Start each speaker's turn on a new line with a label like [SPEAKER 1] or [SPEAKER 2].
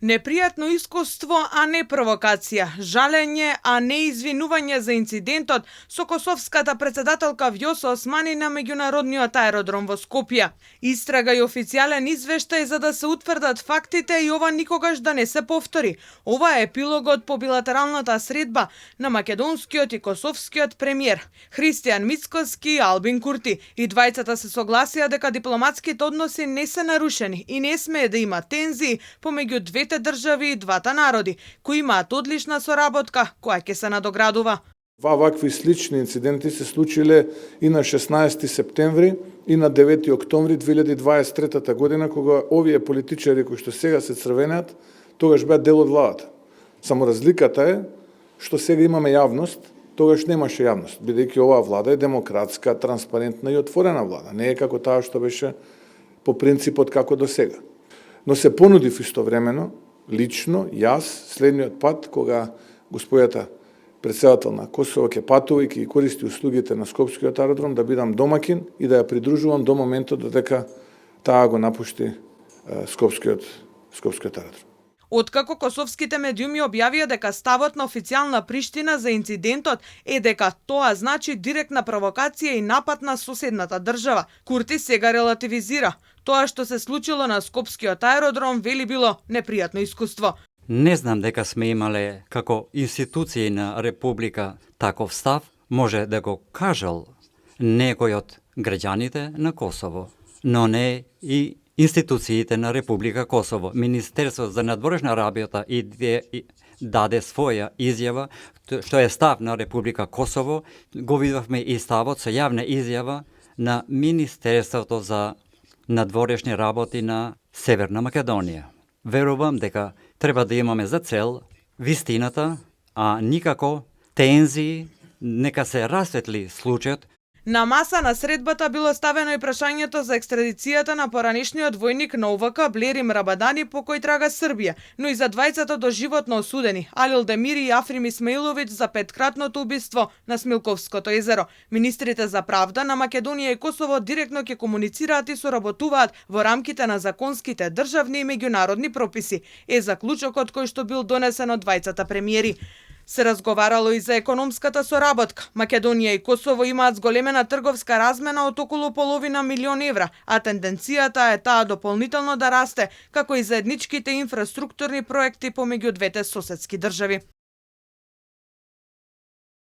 [SPEAKER 1] Непријатно искуство, а не провокација. Жалење, а не извинување за инцидентот со косовската председателка Вјосо Османи на меѓународниот аеродром во Скопје. Истрага и официјален извештај за да се утврдат фактите и ова никогаш да не се повтори. Ова е епилогот по билатералната средба на македонскиот и косовскиот премиер Христијан Мицкоски и Албин Курти. И двајцата се согласија дека дипломатските односи не се нарушени и не смее да има тензии помеѓу двете држави и двата народи, кои имаат одлична соработка, која ќе се надоградува.
[SPEAKER 2] Вакви слични инциденти се случиле и на 16 септември и на 9 октомври 2023 година, кога овие политичари кои што сега се црвенеат, тогаш беа дел од владата. Само разликата е што сега имаме јавност, тогаш немаше јавност, бидејќи оваа влада е демократска, транспарентна и отворена влада. Не е како таа што беше по принципот како до сега. Но се понудив истовремено, лично, јас, следниот пат, кога господјата председател на Косово ќе патува и ќе користи услугите на Скопскиот аеродром, да бидам домакин и да ја придружувам до моментот додека таа го напушти Скопскиот аеродром.
[SPEAKER 1] Откако косовските медиуми објавија дека ставот на официјална Приштина за инцидентот е дека тоа значи директна провокација и напад на соседната држава, Курти сега релативизира. Тоа што се случило на Скопскиот аеродром вели било непријатно искуство.
[SPEAKER 3] Не знам дека сме имале како институции на Република таков став, може да го кажал некој од граѓаните на Косово, но не и институциите на Република Косово. Министерството за надворешна работа даде своја изјава, што е став на Република Косово. Го видовме и ставот со јавна изјава на Министерството за надворешни работи на Северна Македонија. Верувам дека треба да имаме за цел вистината, а никако тензии, нека се расветли случајот.
[SPEAKER 1] На маса на средбата било ставено и прашањето за екстрадицијата на поранешниот војник на ОВК Блери Мрабадани по кој трага Србија, но и за двајцата доживотно осудени Алил Демири и Африм Исмаиловиќ за петкратното убиство на Смилковското езеро. Министрите за правда на Македонија и Косово директно ќе комуницираат и соработуваат во рамките на законските државни и меѓународни прописи, е заклучокот кој што бил донесен од двајцата премиери. Се разговарало и за економската соработка. Македонија и Косово имаат зголемена трговска размена од околу половина милион евра, а тенденцијата е таа дополнително да расте, како и заедничките инфраструктурни проекти помеѓу двете соседски држави.